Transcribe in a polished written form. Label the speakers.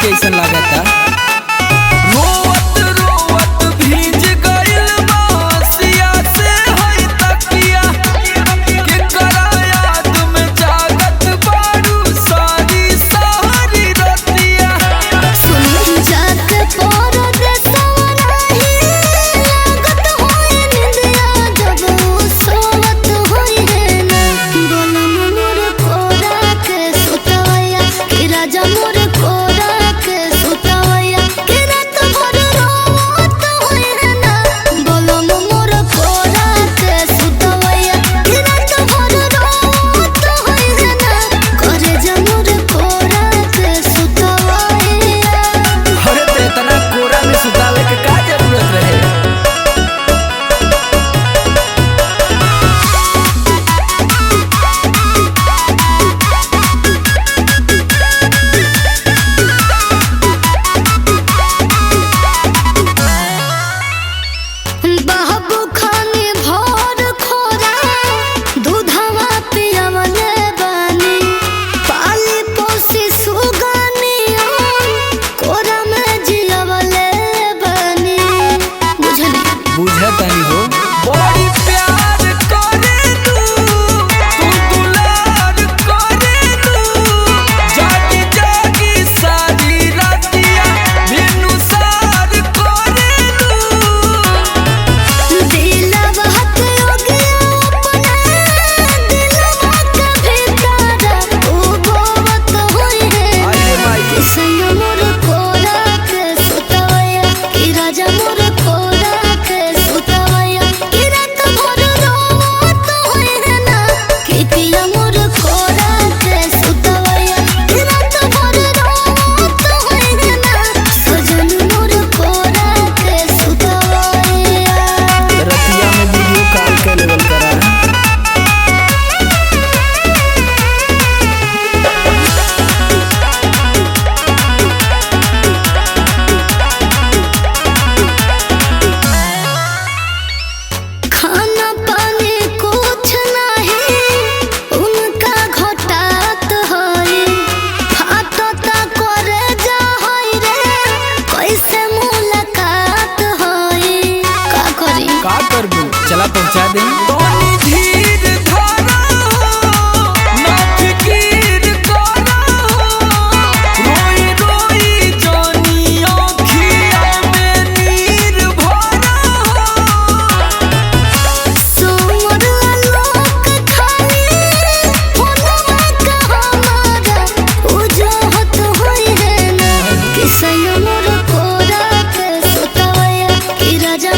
Speaker 1: के ऐसा लागता।
Speaker 2: रोवत रोवत भीज गइल बासिया से हई तकिया के करा याद में जागत बारू सारी सारी रतिया।
Speaker 3: सुन जाग परदेसवा नाही लागत होई निंदिया जब उ सोवत होई रे ना। बोलम मोर कोरा के सुतवैया कि राजा मोर कोरा के सुतवैया कि रात भर रोवत होई रे ना। बोलम मोर कोरा के सुतवैया कि रात भर रोवत होई रे ना। करे जा मोर कोरा के सुतवैया।
Speaker 1: अरे तो इतना कोरा में सुतावे के का जरूरत रहे।
Speaker 3: बाबू खाने भर खोरा दूधवा पियवले बानी पाली पोसी सुगानिया कोरा में जियवले बानी। बुझली?
Speaker 1: बुझतानी हो।
Speaker 2: बड़ी प्यार करे तू तू दुलार करे तू जागी जागी सारी रतिया बिनुसार करे तू।
Speaker 3: दिलवा के योगिया अपना दिलवा के भीतर उ बोवत होई रे।
Speaker 1: आई रे माई।
Speaker 3: किसैया मोर कोरा के सुतवैया कि राजा मोर कोरा के सुतवैया कि रात भर रोवत होई रे ना। कि पिया मोर कोरा के सुतवैया कि रात भर रोवत होई रे ना। सजन मोर कोरा के सुतवैया।
Speaker 1: रतिया में वीडियो कॉल कर लेवल करा।
Speaker 3: खाना पानी कुछ नहीं उनका घोटात होई फाटता करे जा होई रे कैसे मुलाकात होई। का करी?
Speaker 1: का करबू, चला पहुंचा दे।
Speaker 2: तोनी धीर धारा हो ना फिकीर करा हो रोई रोई जानी आँखिया में नीर भरा हो।
Speaker 3: सुमर आलोक खाली फोनवा का हमारा उजहत होई रे ना। किसैया मोर कोरा के सुतवैया कि राजा